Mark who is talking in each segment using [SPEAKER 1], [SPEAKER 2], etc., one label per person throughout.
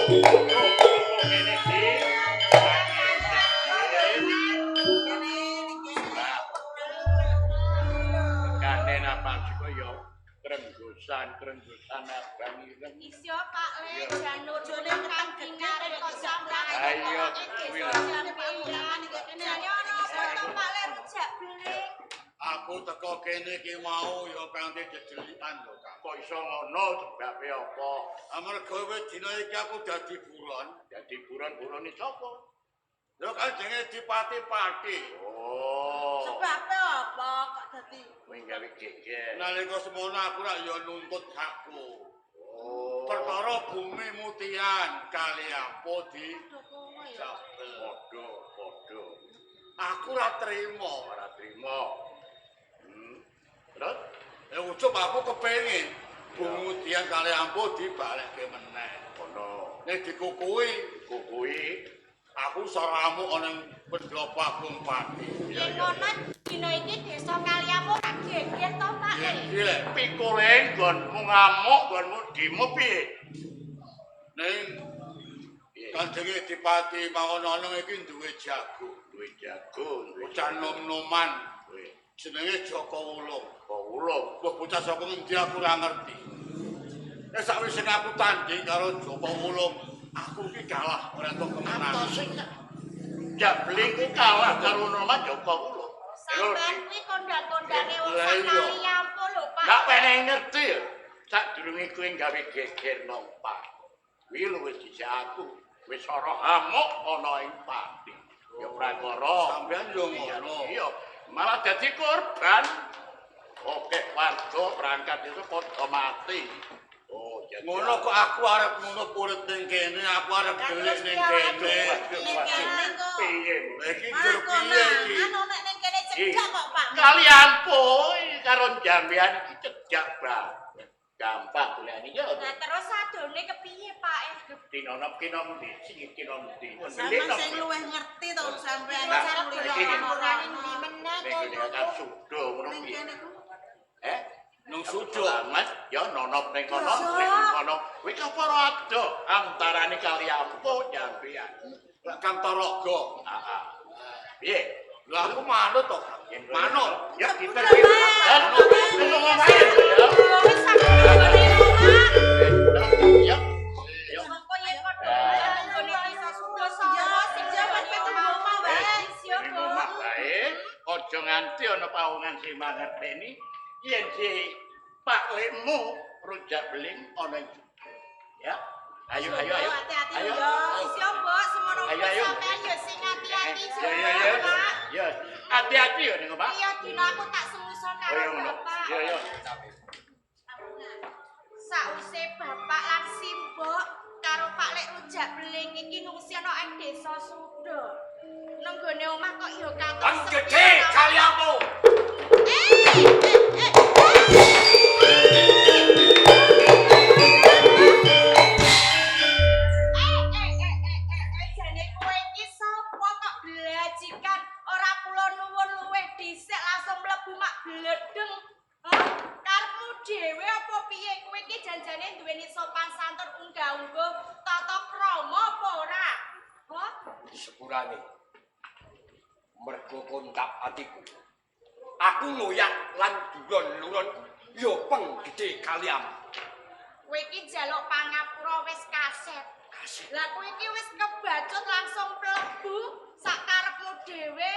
[SPEAKER 1] Kene iki. Kane apa sih ya krenggusan-krenggusan abang ireng.
[SPEAKER 2] Isyo Pak Le janur jone kang kinarep kok sampeyan.
[SPEAKER 1] Ayo, kuwi lho.
[SPEAKER 2] Jane ono apa to Pak Le rujak beling?
[SPEAKER 3] Aku teko kene iki mau ya kanthi jejelikan lho, Kang.
[SPEAKER 1] Kok iso ngono sebabe apa?
[SPEAKER 3] Amarga wis dina iki aku dadi buron.
[SPEAKER 1] Dadi buron-burone sapa?
[SPEAKER 3] Lho kan jenenge dipati-pati.
[SPEAKER 1] Oh.
[SPEAKER 4] Sebabe apa kok dadi
[SPEAKER 1] Kowe gawe geger.
[SPEAKER 3] Nalika semono aku rak ya nuntut hakku.
[SPEAKER 1] Oh.
[SPEAKER 3] Perkara bumi mutian kali apa di jabel.
[SPEAKER 1] Padha, padha.
[SPEAKER 3] Aku ora trima.
[SPEAKER 1] Ora trima. Terus
[SPEAKER 3] Ya ucup aku kepengin bumi mutian kali ampuh dibalekke meneh.
[SPEAKER 1] kono
[SPEAKER 3] Nek dikukuhi,
[SPEAKER 1] kukuhi.
[SPEAKER 3] Aku saramu ana ing pendopo Agung Pati.
[SPEAKER 2] Yen ngono dina iki desa Kaliamu ora geger to Pak Le?
[SPEAKER 3] Iki lho,
[SPEAKER 1] Pikule nggonmu ngamuk, nggonmu dimo piye?
[SPEAKER 3] ning Kanjenge Dipati Mangonono iki duwe jago,
[SPEAKER 1] Duwe jago, duwe
[SPEAKER 3] bocah nom-noman
[SPEAKER 1] duwe
[SPEAKER 3] jenenge Joko Wulung.
[SPEAKER 1] Wulung.
[SPEAKER 3] Wah, bocah saka ngendi aku ora ngerti. Nek sakwise aku tanding karo Joko Wulung, aku iki kalah ora entuk kemenangan.
[SPEAKER 1] Sing Jabling ku kalah karo Noman Joko Wulung.
[SPEAKER 2] Sampeyan kuwi kondang-kondange wong
[SPEAKER 3] Lah
[SPEAKER 2] sak
[SPEAKER 3] iya.
[SPEAKER 2] Kaliampo lho Pak.
[SPEAKER 1] Gak pengen ngerti ya. Sadurunge kowe gawe geger nang Pati. Kuwi luwih dhisik aku wis ora amuk ana ing Pati. Ya prakara
[SPEAKER 3] Sampeyan yo ngono.
[SPEAKER 1] Iya, malah dadi korban. Oke, warga perangkat itu padha mati. Oh, jadi
[SPEAKER 3] Ngono kok aku arep nunup urip ning kene, aku arep delik ning kene.
[SPEAKER 4] ning kene kok.
[SPEAKER 1] Piye?
[SPEAKER 3] Lah iki
[SPEAKER 4] Malah
[SPEAKER 3] jero piye iki?
[SPEAKER 4] konangan ono ning kene cedhak kok Pak.
[SPEAKER 1] Kali ampuh karo jambean iki cedhak banget. Gampang golekane ya.
[SPEAKER 2] Lah terus adone kepiye Pak?
[SPEAKER 1] Tinonop ki nom ndi? Sing iki nom ndi?
[SPEAKER 4] Sampeyan sing luwih ngerti to sampeyan
[SPEAKER 1] Nah,
[SPEAKER 4] sing
[SPEAKER 2] Arep
[SPEAKER 4] luwih
[SPEAKER 1] iki.
[SPEAKER 2] pamurane ndi meneh
[SPEAKER 1] Ning
[SPEAKER 2] kono.
[SPEAKER 1] kene kan sudo ngono
[SPEAKER 4] ning
[SPEAKER 1] piye?
[SPEAKER 4] kene ku.
[SPEAKER 1] Eh?
[SPEAKER 3] Nang sudo.
[SPEAKER 1] Slamet ya nonop ning kono, ning kono. Kuwi kapara ado antarane kali ampuh jambean.
[SPEAKER 3] Lah Kang Taraga.
[SPEAKER 1] Heeh. Piye?
[SPEAKER 3] Lah aku manut to, Kang. Manut.
[SPEAKER 1] Ya kita kita. Ngomong wae ya.
[SPEAKER 2] Wis sak nggone omah.
[SPEAKER 1] Ya. Ya.
[SPEAKER 2] Mengko yen padha nang nggone desa Sudo sapa sing
[SPEAKER 4] Jaman
[SPEAKER 2] nggone
[SPEAKER 4] pitu
[SPEAKER 2] omah
[SPEAKER 4] omah wae.
[SPEAKER 2] Isyo,
[SPEAKER 1] Ning
[SPEAKER 2] Bu.
[SPEAKER 1] omah wae, aja nganti ana pawongan sing mangerteni yen si Pak Lekmu rujak beling ana ing Sudo. Ya. Ayo ayo ayo.
[SPEAKER 4] Hati-hati
[SPEAKER 1] Ayo.
[SPEAKER 4] yo.
[SPEAKER 2] Isyo, Mbok, semono
[SPEAKER 1] Ayo, ayo.
[SPEAKER 2] sampean yo sing ati-ati
[SPEAKER 1] Ya ya ya.
[SPEAKER 2] Pak.
[SPEAKER 1] Ya. Hati-hati yo ning omah.
[SPEAKER 2] Iya dina aku tak semusa
[SPEAKER 1] Oh,
[SPEAKER 2] karo
[SPEAKER 1] iya ngono.
[SPEAKER 2] bapak.
[SPEAKER 1] Iya iya.
[SPEAKER 2] Sause bapak lan simbok karo Pak Lek rujak beling iki ngungsi ana ing desa Sudo. Nang nggone omah kok ya katon
[SPEAKER 5] Kang gedhe kaliamu.
[SPEAKER 2] Eh, eh, eh. Eh, eh, eh, eh, eh, eh, jane kowe iki sapa kok blajikan ora kula nuwun luwih dhisik langsung mlebu mak bledeng. Hah? Karepmu dhewe apa piye? Kowe iki janjane duweni sopan santun unggah-ungguh tata krama apa ora? Hah?
[SPEAKER 5] Sepurane. Mergo kontak atiku. Aku ngoyak lan duron-luronku ya peng gedhe kaliamu.
[SPEAKER 2] Kowe iki njaluk pangapura wis kaset.
[SPEAKER 5] Kaset.
[SPEAKER 2] Lah kowe iki wis kebacut langsung mlebu sak karepmu dhewe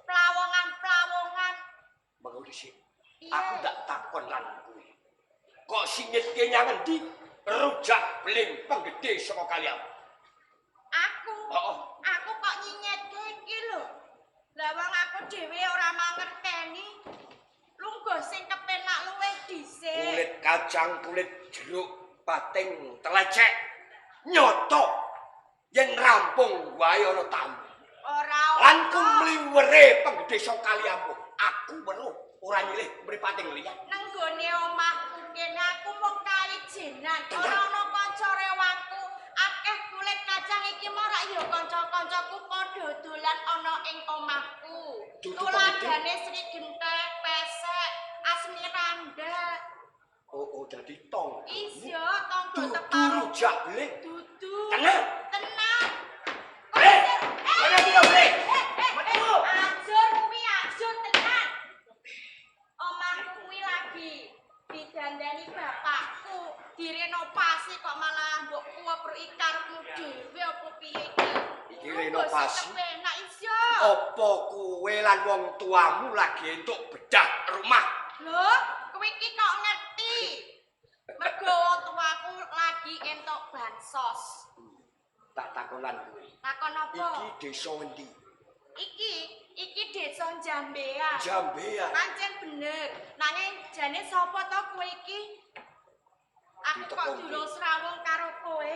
[SPEAKER 2] plawongan-plawongan.
[SPEAKER 5] Mengko dhisik.
[SPEAKER 2] Piye?
[SPEAKER 5] Aku tak takon lan kowe. Kok singitke nyang endi rujak beling penggede saka kaliamu?
[SPEAKER 2] Aku.
[SPEAKER 5] Heeh.
[SPEAKER 2] Aku kok nyinyetke iki lho. Lah wong aku dhewe ora mangerteni. Lungguh sing kepenak luwih dhisik.
[SPEAKER 5] Kulit kacang, kulit jeruk, pating telecek. Nyoto yen rampung wae ana tamu.
[SPEAKER 2] Ora
[SPEAKER 5] Lan
[SPEAKER 2] ono.
[SPEAKER 5] kumliwere penggede saka kaliamu. Aku weruh ora nyilih mripating liyan.
[SPEAKER 2] Nang nggone omahku kene aku mung kaijenan. Ora ana kanca rewangku. Akeh kulit kacang iki marak ya kanca-kancaku padha dolan ana ing omahku.
[SPEAKER 5] Dudu
[SPEAKER 2] Tuladhane Sri Gentek, Pesek, Asmiranda.
[SPEAKER 5] Oh, oh dadi tong.
[SPEAKER 2] Iya, tangga
[SPEAKER 5] Dudu
[SPEAKER 2] teparo.
[SPEAKER 5] rujak beling.
[SPEAKER 2] Dudu.
[SPEAKER 5] Tenan.
[SPEAKER 2] Ngapruki karepmu dhewe apa piye iki?
[SPEAKER 5] Iki renovasi.
[SPEAKER 2] Penak iso.
[SPEAKER 5] Apa kowe lan wong tuamu lagi entuk bedah rumah?
[SPEAKER 2] Lho, kowe iki kok ngerti? Mergo wong tuaku lagi entuk bansos.
[SPEAKER 5] Tak takonan kowe.
[SPEAKER 2] Takon apa?
[SPEAKER 5] Iki desa endi?
[SPEAKER 2] Iki desa Jambean.
[SPEAKER 5] Jambean.
[SPEAKER 2] Pancen bener. Nanging jane sapa to kowe iki? Aku kok durung srawung karo kowe.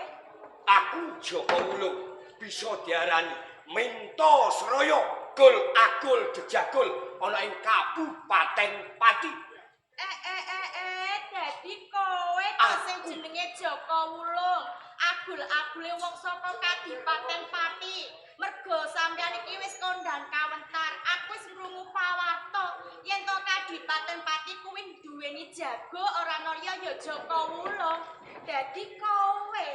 [SPEAKER 5] Aku Joko Wulung bisa diarani Minto Sraya gol agul jejagul ana ing Kabupaten Pati.
[SPEAKER 2] Dadi kowe to sing jenenge Joko Wulung. Agul-agule wong saka Kadipaten Pati. Mergo sampeyan iki wis kondang kawentar. Aku wis ngrungu pawarta yen to Kadipaten Pati kuwi duweni jago ora ana liya ya Joko Wulung. Dadi kowe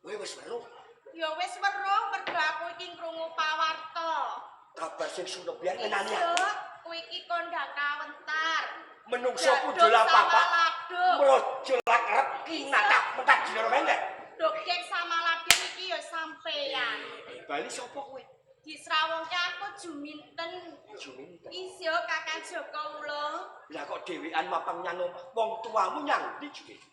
[SPEAKER 5] Kowe wis weruh
[SPEAKER 2] ya wis weruh mergo aku iki ngrungu pawarta.
[SPEAKER 5] Kabar sing sunebian ngenani aku.
[SPEAKER 2] Kowe iki kondang kawentar.
[SPEAKER 5] Menungso punjul papak. Mrojo lakrep kinatah mentah dina pendek.
[SPEAKER 2] Dogek sama ladung iki ya sampeyan.
[SPEAKER 5] Bali sapa kowe?
[SPEAKER 2] Disrawungke aku Juminten.
[SPEAKER 5] Juminten.
[SPEAKER 2] Isya Kakang Joko Wulung.
[SPEAKER 5] Lah kok dhewean mapang nyang omah? Wong tuamu nyang ndi Juminten?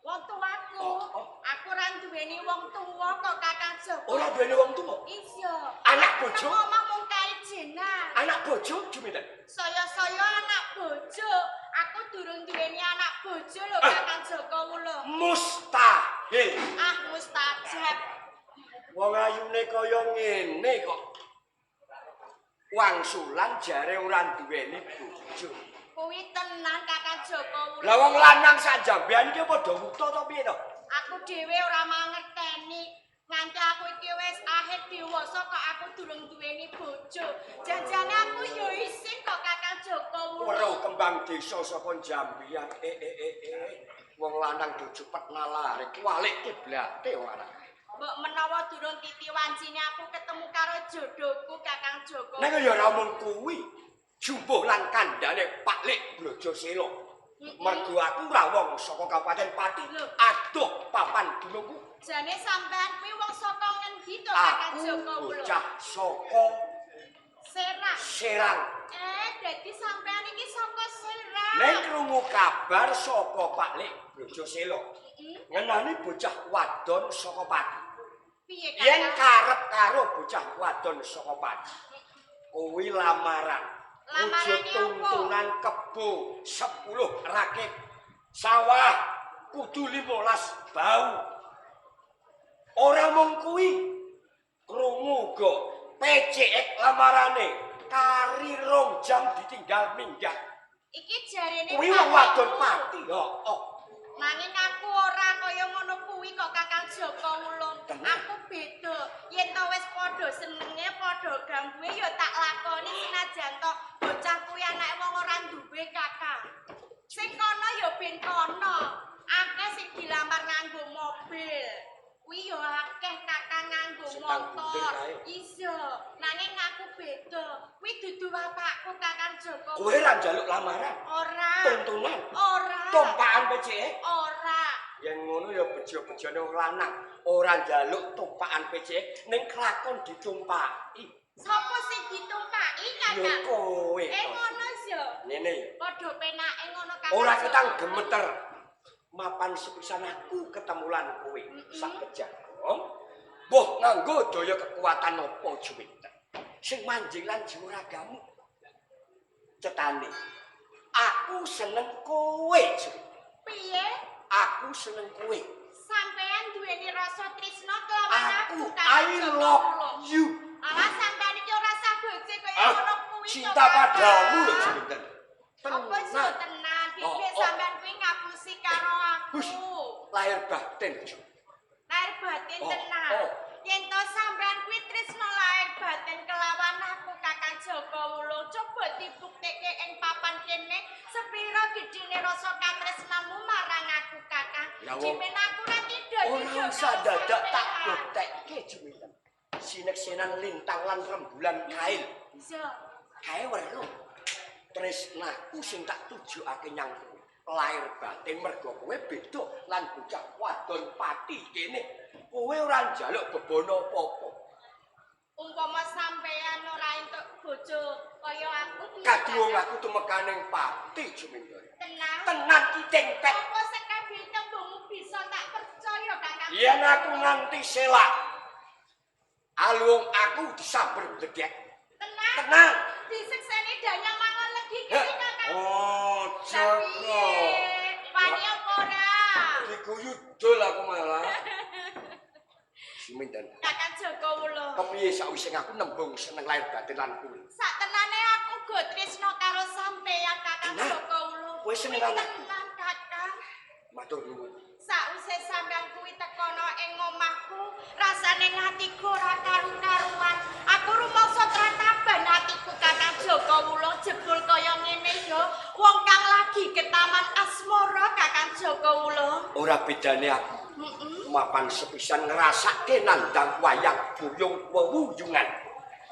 [SPEAKER 2] Wong tuaku?
[SPEAKER 5] Oh, oh.
[SPEAKER 2] Aku ora duweni wong tuwa kok Kakang Joko.
[SPEAKER 5] Ora duweni wong tuwa?
[SPEAKER 2] Isya.
[SPEAKER 5] Anak bojo?
[SPEAKER 2] Nang omah mung kaijenan.
[SPEAKER 5] Anak bojo Juminten?
[SPEAKER 2] Saya-saya anak bojo. Aku durung duweni anak bojo lho Kakang Joko Wulung.
[SPEAKER 5] Mustahil.
[SPEAKER 2] Ah mustajab.
[SPEAKER 5] Wong ayune kaya ngene kok. Wangsulan jare ora duweni bojo.
[SPEAKER 2] Kuwi tenan Kakang Joko Wulung.
[SPEAKER 5] Lah wong lanang sak jambean iki padha wuta to piye to?
[SPEAKER 2] Aku dhewe ora mangerteni. Nganti aku iki wis akhir dewasa kok aku durung duweni bojo. Janjane aku yo isin kok Kakang Joko Wulung.
[SPEAKER 5] Weruh kembang desa saka Jambean. Wong lanang do cepet nalare, kualik kiblate wong lanang.
[SPEAKER 2] Mbok menawa durung titi wancine aku ketemu karo jodohku Kakang Joko.
[SPEAKER 5] Nek ya ora mung kuwi, jumbuh lan kandhane Pak Lik Blojoselo. Mergo aku ora wong saka Kabupaten Pati, adoh papan gunungku.
[SPEAKER 2] Jane sampean kuwi wong saka ngendi to Kakang Joko
[SPEAKER 5] Aku
[SPEAKER 2] Wulung?
[SPEAKER 5] bocah saka
[SPEAKER 2] Serang.
[SPEAKER 5] Serang.
[SPEAKER 2] Dadi sampean iki saka Serang.
[SPEAKER 5] Nek krungu kabar saka Pak Lik Blojoselo, ngenani bocah wadon saka Pati.
[SPEAKER 2] Piye Kakang?
[SPEAKER 5] Yen karep karo bocah wadon saka Pati, kuwi lamaran. Wujud tuntunan kebo 10 rakit, sawah kudu 15 bau. Ora mung kuwi, krungu uga PCX lamarane kari 2 jam ditinggal minggah.
[SPEAKER 2] Iki jarene
[SPEAKER 5] kuwi wong wadon Pati. Heeh.
[SPEAKER 2] Nanging aku ora kaya ngono kuwi kok Kakang Joko Wulung. Aku beda. Yen to wis padha senenge, padha gambuhe ya tak lakoni senajan to bocah kuwi anake wong ora duwe Kakang. Sing kono ya ben kono. Akeh sing dilamar nganggo mobil. Kuwi ya akeh Kakang nganggo motor. Iya, nanging aku beda. Kuwi dudu bapakku Kakang Joko.
[SPEAKER 5] Kowe ora njaluk lamaran?
[SPEAKER 2] Ora.
[SPEAKER 5] Tuntunan?
[SPEAKER 2] Ora.
[SPEAKER 5] Tumpakan PCE?
[SPEAKER 2] Ora.
[SPEAKER 5] Yen ngono ya bejo-bejone wong lanang, ora njaluk tumpakan PCE ning kelakon ditumpaki.
[SPEAKER 2] Sopo sing ditumpaki Kakang?
[SPEAKER 5] Ya kowe.
[SPEAKER 2] Ngono yo.
[SPEAKER 5] Ngene.
[SPEAKER 2] Padha penake ngono Kakang.
[SPEAKER 5] Ora ketang gemeter. Mapan sepisan aku ketemu lan kowe sak pejagong. Mbuh nganggo daya kekuatan apa Juwita? Sing manjing lan jiwa ragamu. Cetane. Aku seneng kowe, Juwita.
[SPEAKER 2] Piye?
[SPEAKER 5] Aku seneng kowe.
[SPEAKER 2] Sampean duweni rasa tresna kelawan aku.
[SPEAKER 5] I love you.
[SPEAKER 2] Alah sampean iki ora sah boje kaya ngono kuwi.
[SPEAKER 5] Cinta padamu lho Juwita.
[SPEAKER 2] Apa sih tenan? Piye sampean kuwi ngapusi karo aku?
[SPEAKER 5] Lahir batin, Ju.
[SPEAKER 2] Lahir batin tenan. Yen to sampean kuwi tresna lahir batin kelawan aku Kakang Joko Wulung, coba dibuktekke ing papan kene sepira gedene rasa katresnanmu marang aku Kakang. Jimen aku ora tidur.
[SPEAKER 5] Ora usah dadak tak buktekke Juwita. Sineksenan lintang lan rembulan kail.
[SPEAKER 2] Iya.
[SPEAKER 5] Kae weruh. Tresnaku sing tak tujukake nyang kowe. Lahir batin mergo kowe beda lan bocah wadon pati kene. Kowe ora njaluk bebono apa-apa.
[SPEAKER 2] Umpama sampean ora entuk bojo kaya aku piye?
[SPEAKER 5] Kaduwung aku tumekaning pati Juminten.
[SPEAKER 2] Tenan.
[SPEAKER 5] Tenan ki cengkek.
[SPEAKER 2] Apa sekabeh tembungmu bisa tak percaya Kakang?
[SPEAKER 5] Yen aku nganti selak aluwung aku disamber bledek.
[SPEAKER 2] Tenan.
[SPEAKER 5] Tenan.
[SPEAKER 2] Disekseni danyang mangon legi kene Kakang.
[SPEAKER 5] Oh, Joko.
[SPEAKER 2] Wani apa ora?
[SPEAKER 5] Diguyu dol aku malah. Juminten.
[SPEAKER 2] Kakang Joko Wulung.
[SPEAKER 5] Kepiye sakwise aku nembung seneng lahir batin lan kowe?
[SPEAKER 2] Sak tenane aku go tresno karo sampeyan Kakang Joko Wulung.
[SPEAKER 5] Kowe seneng anakku.
[SPEAKER 2] Tenan Kakang.
[SPEAKER 5] Matur nuwun.
[SPEAKER 2] Sakwise sampeyan kuwi tekono ing omahku, rasane atiku ora karu-karuan. Aku rumangsa trataban atiku Kakang Joko Wulung jebul kaya ngene yo. Wong kang lagi ketaman asmara Kakang Joko Wulung.
[SPEAKER 5] Ora bedane aku. Mapan sepisan ngrasake nandang wayang buyung wewuyungan.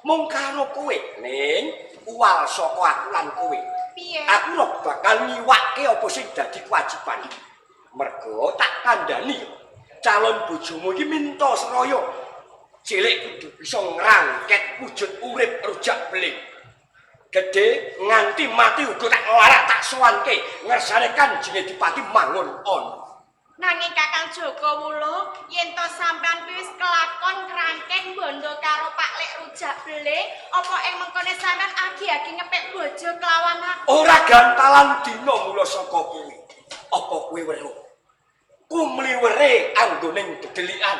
[SPEAKER 5] Mung karo kowe, ning uwal saka aku lan kowe.
[SPEAKER 2] Piye?
[SPEAKER 5] Aku ora bakal ngiwake apa sing dadi kewajiban. Mergo tak kandhani calon bojomu iki minta seraya. Cilik kudu bisa ngrangket wujud urip rujak beling. Gedhe nganti mati uga tak larak tak sowanke ngersane Kanjeng Adipati mangun ana.
[SPEAKER 2] Nanging Kakang Joko Wulung, yen to sampean kuwi wis kelakon ngrangkeng bondo karo Pak Lek Rujak Beling, apa ing mengkone sampean agi-agi ngepek bojo kelawan aku?
[SPEAKER 5] Ora gantalan dina mula saka kuwi. Apa kowe weruh? Kumliwere anggoning dedelikan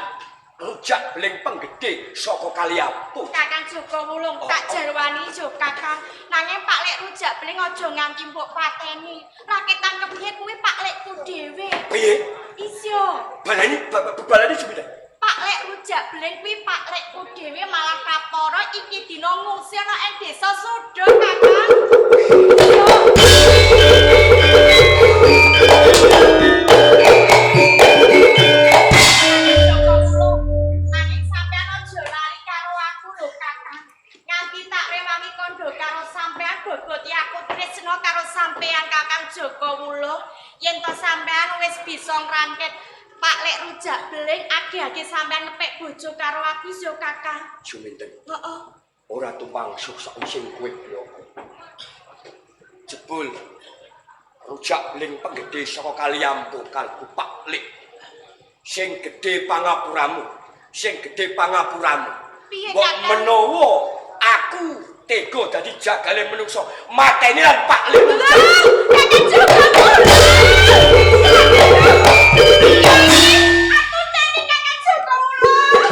[SPEAKER 5] rujak beling penggede saka Kaliampo.
[SPEAKER 2] Kakang Joko Wulung tak jarwani yo Kakang. Nanging Pak Lek Rujak Beling aja nganti mbok pateni. Raketan kepiye kuwi Pak Lekku dhewe.
[SPEAKER 5] Piye?
[SPEAKER 2] Isyo.
[SPEAKER 5] Baleni baleni jumida.
[SPEAKER 2] Pak Lek Rujak Beling kuwi Pak Lekku dhewe malah kapara iki dina ngungsi ana ing desa Sudo Kakang. Yo. Nanging sampean aja lali karo aku lho Kakang. Nganti tak rewangi kandha karo sampean boboti aku tresna karo sampean Kakang Joko Wulung. Yen to sampean wis bisa ngrangket Pak Lek Rujak Beling agi-agi sampean ngepek bojo karo aku yo Kakang.
[SPEAKER 5] Juminten.
[SPEAKER 2] Heeh.
[SPEAKER 5] Ora tumpang sakwise kowe bloko. Jebul rujak beling penggede saka Kaliampo kalbu Pak Lek. Sing gedhe pangapuramu, sing gedhe pangapuramu.
[SPEAKER 2] Piye
[SPEAKER 5] Mbok
[SPEAKER 2] Kakang?
[SPEAKER 5] menawa aku tega dadi jagale menungso, mateni lan Pak Lek.
[SPEAKER 2] Kakang Joko Wulung. Aku teni Kakang Joko Wulung.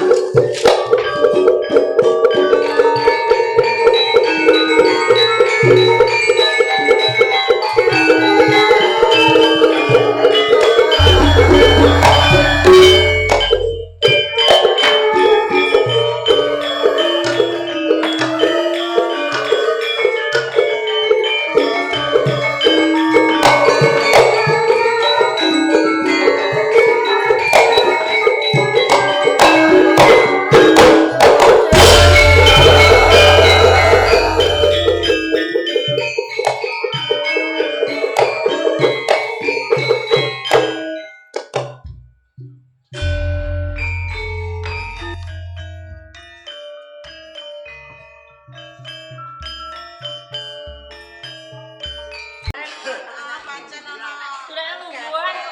[SPEAKER 4] Ah, pancen ana.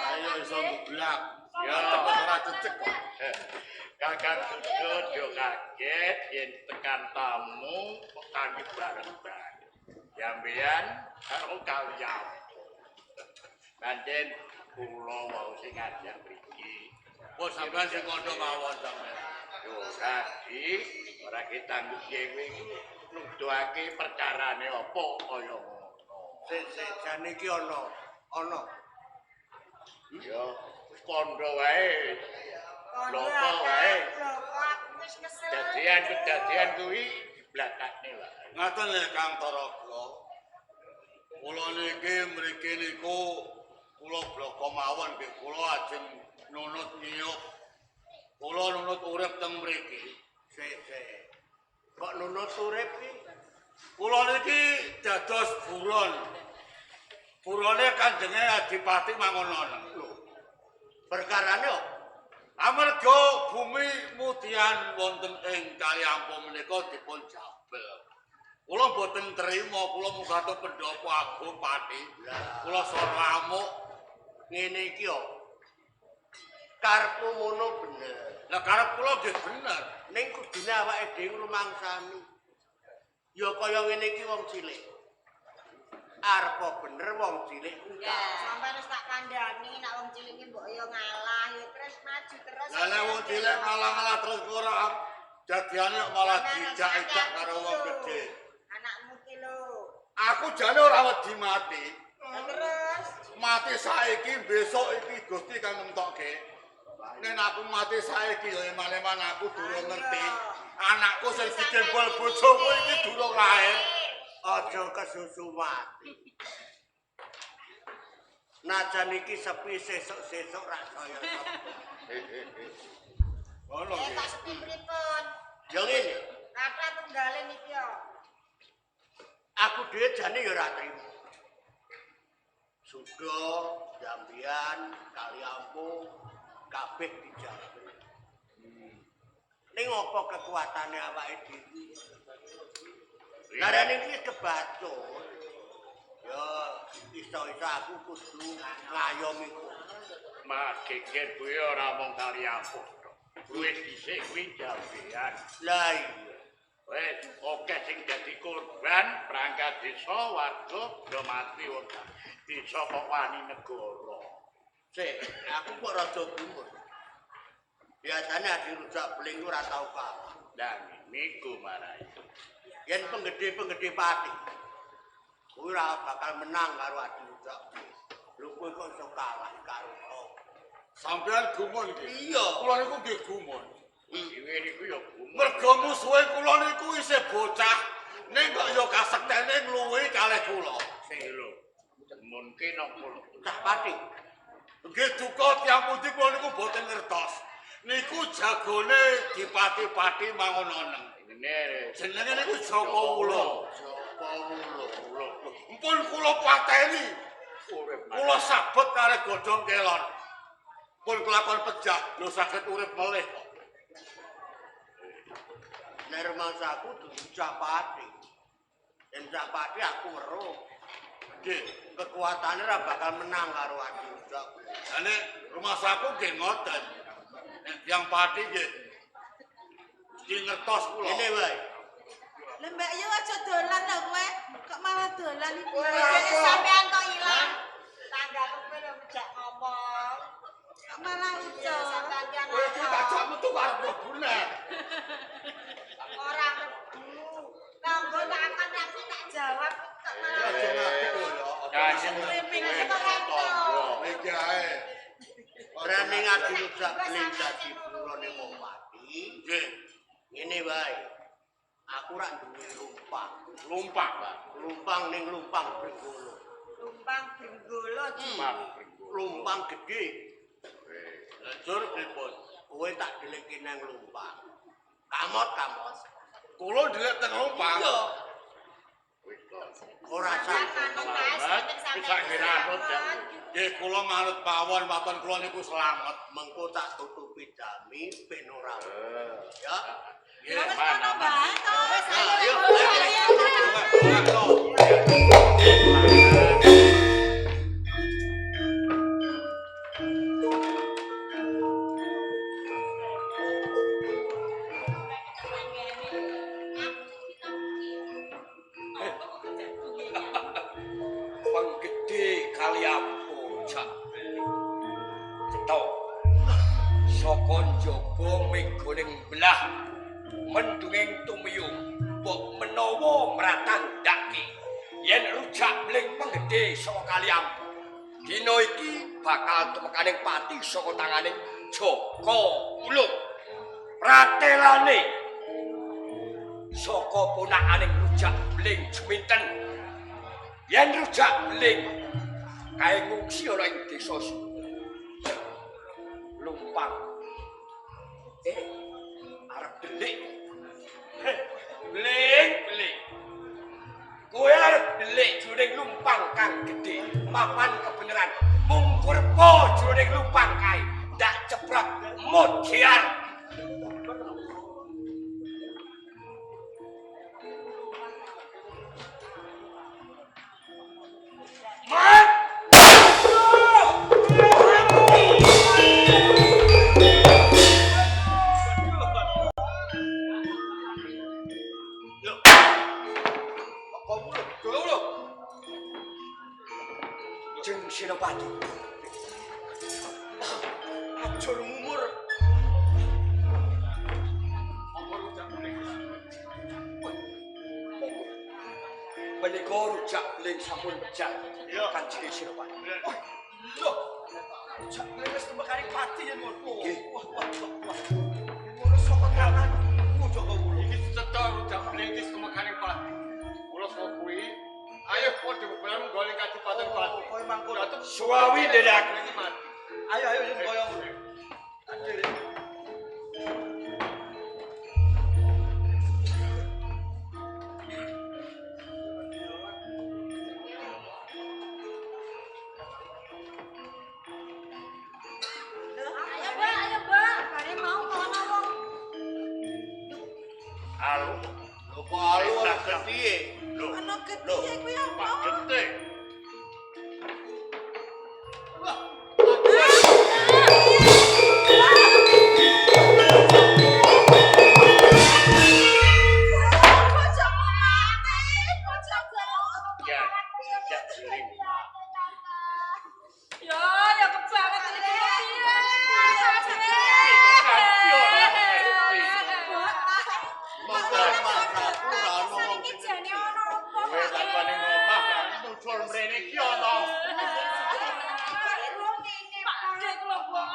[SPEAKER 3] Ayo iso ngeblak.
[SPEAKER 1] Ya.
[SPEAKER 3] Cepet ora cecek kok.
[SPEAKER 1] Kakang Sudo aja kaget yen tekan tamu kok tangi bareng-bareng. Jambean karo Kaliampo. Pancen kula wau sing ngajak mriki.
[SPEAKER 3] Wes sampean sing kandha mawon sampean.
[SPEAKER 1] Yo ora iki, ora ketangguh dhewe iki nuduhake perkarane apa kaya ngono.
[SPEAKER 6] Sik sik jane iki ana ana.
[SPEAKER 1] Yo wis kandha wae.
[SPEAKER 4] Kondo
[SPEAKER 1] Bloko wae.
[SPEAKER 4] Bloko aku wis kesel.
[SPEAKER 1] Kedadian-kedadian kuwi diblakakne wae.
[SPEAKER 3] Ngaten lho Kang Taraga. Kula niki mriki niku kula bloko mawon nggih kula ajeng nunut ngiyup. Kula nunut urip teng mriki.
[SPEAKER 6] Sik sik. Kok nunut urip iki?
[SPEAKER 3] Kula niki dados buron. Purane Kanjenge Adipati Mangonono.
[SPEAKER 6] Lho. Perkarane apa?
[SPEAKER 3] Amarga bumi mudian wonten ing Kaliampo menika dipun jabel. Kula mboten trima, kula munggah teng pendopo agung Pati. Kula sora amuk.
[SPEAKER 6] Ngene iki yo. Karepmu ngono bener.
[SPEAKER 3] Lah karep kula nggih bener.
[SPEAKER 6] Ning kudune awake dhewe ngrumangsani. Ya kaya ngene iki wong cilik. Arep bener wong cilik kuwi.
[SPEAKER 4] Ya, sampeyan wis tak kandhani nek wong cilik ki mbok yo ngalah, ya terus maju terus.
[SPEAKER 3] Lah nek wong cilik ngalah-ngalah terus ora dadiane kok malah dijak-ijak karo wong gedhe.
[SPEAKER 4] Anakmu ki lho.
[SPEAKER 3] Aku jane ora wedi mati.
[SPEAKER 4] Lah terus
[SPEAKER 3] Mati saiki besok iki Gusti kang nemtokke. Nek aku mati saiki ya eman-eman aku durung ngerti. Anakku sing digembol bojoku iki durung lahir.
[SPEAKER 6] Aja kesusu mati. Najan iki sepi sesuk-sesuk rak saya sepi.
[SPEAKER 3] Ngono
[SPEAKER 4] eh
[SPEAKER 3] nggih.
[SPEAKER 4] kok sepi pripun?
[SPEAKER 6] Ya ngene,
[SPEAKER 4] Kathah tunggale niki yo.
[SPEAKER 6] aku dhewe jane ya ora trimo. Suda, Jambian, Kaliampo, kabeh dijabel. Ning apa kekuatane awake dhewe? Larane iki kebacut. Ya iso-iso aku kudu ngayomi kowe.
[SPEAKER 1] Mas geger kuwi ora mung Kaliampo tok. Kuwi dhisik kuwi Jambean.
[SPEAKER 6] Lah iya.
[SPEAKER 1] Wes akeh sing dadi korban perangkat desa warga do mati wong desa kok wani negara.
[SPEAKER 6] Sik, aku kok rada gumun. Biasane adi rujak beling ora tau kalah.
[SPEAKER 1] Lah niku marai.
[SPEAKER 6] Yen penggede-penggede pati kuwi ora bakal menang karo adi rujak beling. Lho kowe kok iso kalah karo sapa?
[SPEAKER 3] Sampeyan gumun nggih.
[SPEAKER 6] Iya.
[SPEAKER 3] Kula niku nggih gumun.
[SPEAKER 1] Dhewe niku ya gumun.
[SPEAKER 3] Mergo musuhe kula niku isih bocah, ning kok ya kasektene ngluwihi kalih kula.
[SPEAKER 1] Sing lho. Mungkin napa
[SPEAKER 6] Cah pati.
[SPEAKER 3] Nggih duka tiyang pundi kula niku boten ngertos. Niku jagone dipati-pati mangononeng.
[SPEAKER 1] Ngene.
[SPEAKER 3] Jenenge niku Jaka Wulung.
[SPEAKER 6] Jaka Wulung.
[SPEAKER 3] Mpun kula pateni.
[SPEAKER 1] Urip
[SPEAKER 3] Kula sabet kalih godhong kelon. Pun kelakon pejah, lho saged urip melih kok.
[SPEAKER 6] Nek rumangsaku dudu cah pati. Yen cah pati aku weruh.
[SPEAKER 3] Nggih.
[SPEAKER 6] Kekuatane ora bakal menang karo adi rujak beling.
[SPEAKER 3] Lah nek rumangsaku nggih ngoten. Nek tiyang pati nggih mesti ngertos kula.
[SPEAKER 6] Ngene wae.
[SPEAKER 7] Lah Mbak Yu aja dolan lah kowe. Kok malah dolan iki?
[SPEAKER 4] Bojone sampean kok ilang. Tanggaku kowe lho mejak ngomong.
[SPEAKER 7] Kok malah
[SPEAKER 4] Iya,
[SPEAKER 7] ucul.
[SPEAKER 4] sampean ki
[SPEAKER 3] Kowe iki tak jak metu arep mlebu neh.
[SPEAKER 4] Ora mlebu. Tanggo tak akan aku tak jawab kok malah.
[SPEAKER 3] Aja ngadeg lho ya.
[SPEAKER 1] Kanjeng
[SPEAKER 7] Streaming.
[SPEAKER 4] Kok rento.
[SPEAKER 3] Iki ae.
[SPEAKER 6] Rene ngadi rujak beling dadi purane wong pati.
[SPEAKER 3] Nggih,
[SPEAKER 6] Ngene wae. Aku ora duwe lumpang.
[SPEAKER 3] lumpak, Pak.
[SPEAKER 6] Lumpang ning lumpang brenggolo.
[SPEAKER 4] Lumpang brenggolo
[SPEAKER 1] Lumpang.
[SPEAKER 6] Lumpang gedhe.
[SPEAKER 3] Lejur pripun?
[SPEAKER 6] Kowe tak dheleke nang lumpang. Kamot-kamot.
[SPEAKER 3] Kula ndelik teng lumpang.
[SPEAKER 6] Iya. Ora
[SPEAKER 4] Sampeyan
[SPEAKER 6] sanggup.
[SPEAKER 4] manut ae sing
[SPEAKER 1] Bisa
[SPEAKER 4] sampeyan
[SPEAKER 1] ngiranut, ya.
[SPEAKER 3] Nggih, kula manut mawon waton kula niku slamet.
[SPEAKER 6] Mengko tak tutupi dami ben ora. Ya.
[SPEAKER 3] Nggih.
[SPEAKER 7] Wis ngono bae to.
[SPEAKER 4] Wis ayo
[SPEAKER 6] Ayo,
[SPEAKER 4] ayo,
[SPEAKER 6] ayo.
[SPEAKER 4] ayo.
[SPEAKER 5] Penggede Kaliampo jak beli. Cetha. Saka njaba megoning belah mendunging tumiyung mbok menawa mratandhake yen rujak beling penggede saka Kaliampo. Dina iki bakal tumekaning pati saka tanganing Jaka Wulung. Pratelane saka ponakaning rujak beling juminten. Yen rujak beling kae ngungsi ana ing desa Lumpang. Arep delik. Heh, beling, beling. Kowe arep Nelik jroning lumpang kang gedhe, mapan kebenaran. Mungkurpa jroning lumpang kae, ndak ceprot modyar. Mat! Jeng Senopati. Ajur mumur. Menika rujak beling sampun pejah. Kanjeng Senopati.
[SPEAKER 8] Lho. Rujak beling wis tumekane pati yen ngono. Wah wah wah wah. Ngono saka tangan. Joko Wulung.
[SPEAKER 9] Iki cetha rujak beling iki tumekane pati. Kula saka kuwi ayo padha bebaran golek kadipaten pati.
[SPEAKER 8] Kowe mangko
[SPEAKER 5] suwawi nderek
[SPEAKER 9] iki mati.
[SPEAKER 8] Ayo ayo yen kaya ngono.
[SPEAKER 4] Ayo, Mbak, ayo, Mbak. Bare mau kono wong.
[SPEAKER 1] Alu.
[SPEAKER 6] Lho kok alu ora getihe?
[SPEAKER 1] Lho,
[SPEAKER 7] Ana getihe kuwi apa?
[SPEAKER 1] Pak Getih. Ya, rujak beling.
[SPEAKER 2] Ya, ya kebanget iki piye.
[SPEAKER 4] Iki jane ana apa?
[SPEAKER 1] Kowe takone ngomah nusul mrene iki ana.
[SPEAKER 2] Pak kula, Mbok.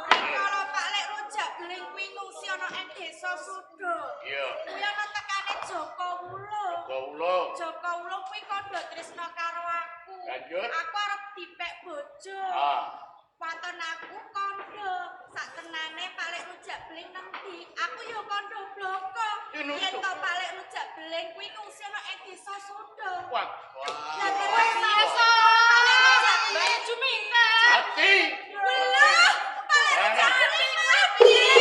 [SPEAKER 4] Kalau Pak Lek rujak beling kuwi ngungsi ana ing desa Sudo.
[SPEAKER 1] Iya.
[SPEAKER 4] Kuwi ana tekane Joko Wulung.
[SPEAKER 1] Kawula.
[SPEAKER 4] Joko Wulung kuwi kandha tresna karo aku.
[SPEAKER 1] Lanjut.
[SPEAKER 4] Aku arep dipek bojo.
[SPEAKER 1] Ah,
[SPEAKER 4] Waton aku kandha sak tenane Pak Lek rujak beling nang ndi? Aku ya kandha bloko.
[SPEAKER 1] Ya,
[SPEAKER 4] Yen to Pak Lek rujak beling kuwi ngungsi ana ing desa Sudo.
[SPEAKER 1] Wah.
[SPEAKER 4] Lah kowe piye? Pak Lek rujak
[SPEAKER 2] Mbak
[SPEAKER 4] beling.
[SPEAKER 2] Juminten.
[SPEAKER 1] Ati.
[SPEAKER 4] Belah, Pak Lek rujak beling kuwi piye?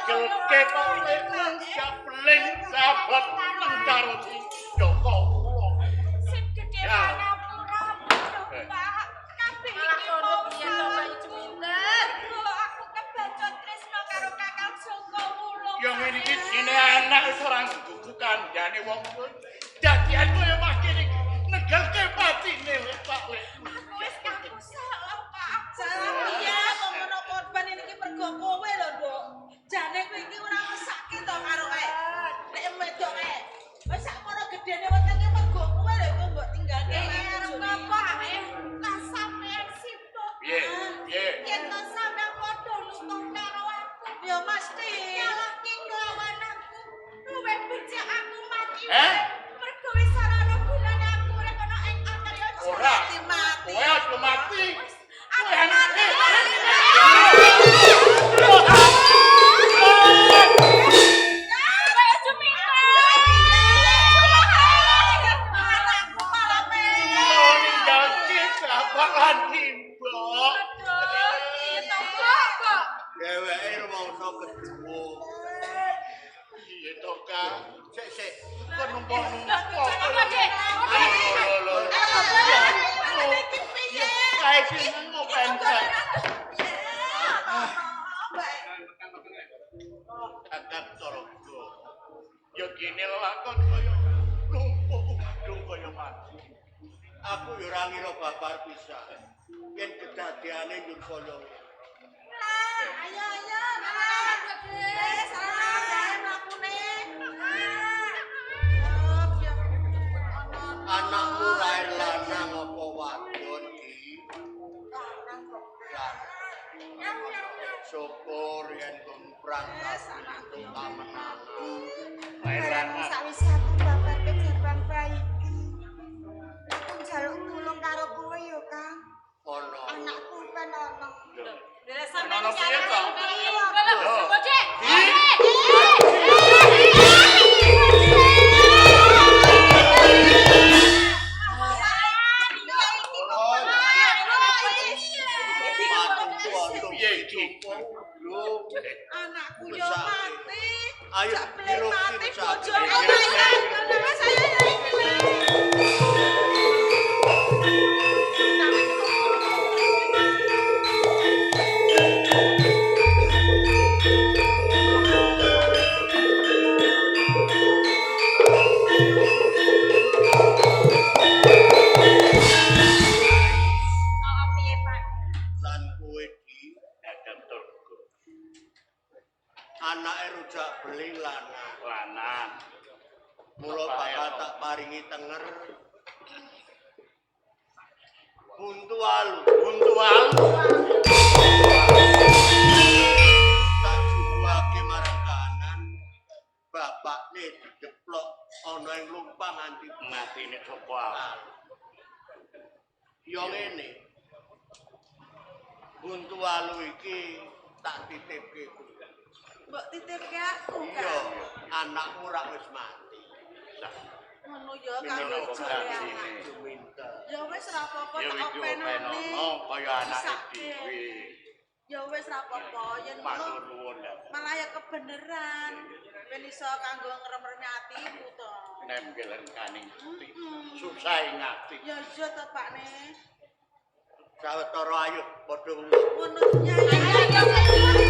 [SPEAKER 1] Gelke Pak Lek rujak beling sahabat nang karo si Joko Wulung.
[SPEAKER 4] Sing gedhe
[SPEAKER 1] Ya.
[SPEAKER 4] pangapura, Pak. Kabeh
[SPEAKER 2] Malah
[SPEAKER 4] iki
[SPEAKER 2] kono
[SPEAKER 4] mau
[SPEAKER 2] piye to Mbak Juminten?
[SPEAKER 4] Lho, aku kebacut tresno karo Kakang Joko Wulung.
[SPEAKER 1] Ya ngene iki jenenge anak wis ora gugu kandhane wong tuwa. Dadian kaya makene iki negelke patine wis Pak Lek.
[SPEAKER 4] Aku wis ngaku salah, Pak.
[SPEAKER 7] Salah piye kok ngono korban ini iki mergo kowe lho, Nduk. Jane kowe iki ora mesake to karo kae. Nek wedok kae. Wis sakmono gedene wetenge mergo kowe lho kok mbok tinggalke.
[SPEAKER 4] Eh, arep ngapa ae? Lah sampean sibuk.
[SPEAKER 1] Piye? Piye?
[SPEAKER 4] Yen to sampean padha nutuh karo aku.
[SPEAKER 7] Ya mesti.
[SPEAKER 4] Nyalahke nglawan aku. Luwih becik aku mati.
[SPEAKER 1] Eh?
[SPEAKER 4] Mergo wis ora ana gunane aku urip ana ing Antarya Jaya.
[SPEAKER 1] Ora.
[SPEAKER 7] Mati.
[SPEAKER 1] Kowe aja mati.
[SPEAKER 4] Aku
[SPEAKER 1] Kowe
[SPEAKER 4] mati.
[SPEAKER 2] Mbak Juminten.
[SPEAKER 7] Anakku malah
[SPEAKER 1] Ninggalke sahabat lan imbok.
[SPEAKER 2] Aduh, piye to, Mbok kok?
[SPEAKER 6] Dheweke rumangsa keduwo.
[SPEAKER 1] Piye to, Kang?
[SPEAKER 6] Sik sik.
[SPEAKER 1] Kok numpuk-numpuk.
[SPEAKER 2] Apa, Dek?
[SPEAKER 1] Lho lho lho. Kae sing ngopen kae. Kakang Torogo. Ya gene lelakon kaya lumpuk udung kaya mati.
[SPEAKER 6] Aku ya ora ngira babar pisan. Yen kedadeane nyun kaya ngene.
[SPEAKER 7] Ayo ayo. Wis salah gawe mlakune.
[SPEAKER 6] Anakmu lair lanang apa wadon ki? Lanang. Syukur yen tumrap entuk kamenangan.
[SPEAKER 1] Lair lanang.
[SPEAKER 4] Sawise aku babar kejaban bayi iki. Aku njaluk tulung karo kowe ya, Kang.
[SPEAKER 6] Ana.
[SPEAKER 4] Anakku ben ana.
[SPEAKER 2] Lah sampeyan
[SPEAKER 6] Buntu Alu.
[SPEAKER 1] Buntu Alu.
[SPEAKER 6] Tak juruake marang kahanan. Bapakne dideplok ana ing lumpang nganti
[SPEAKER 1] Matine saka alu.
[SPEAKER 6] Ya ngene. Buntu Alu iki tak titipke kowe.
[SPEAKER 7] Mbok titipke aku
[SPEAKER 6] Iya,
[SPEAKER 7] kan.
[SPEAKER 6] anakmu rak wis mati.
[SPEAKER 7] Ngono ya kanggo
[SPEAKER 1] Minangka
[SPEAKER 7] jare anak.
[SPEAKER 1] gantine.
[SPEAKER 6] Juminten.
[SPEAKER 7] Ya wis ora apa-apa
[SPEAKER 1] Ya
[SPEAKER 7] tak
[SPEAKER 1] wis
[SPEAKER 7] openane.
[SPEAKER 1] openono kaya anake
[SPEAKER 7] Mesake.
[SPEAKER 1] dhewe.
[SPEAKER 7] Ya wis ora apa-apa yen ngono
[SPEAKER 1] Matur nuwun ya.
[SPEAKER 7] malah ya kebeneran. Ben iso kanggo ngrem-remi atiku to.
[SPEAKER 1] Nempelen kaning ati.
[SPEAKER 7] Mm-mm.
[SPEAKER 1] Susah ing ati.
[SPEAKER 7] Ya iya to Pakne.
[SPEAKER 6] Sawetara ayo padha nguyuh.
[SPEAKER 7] Ngono nyai.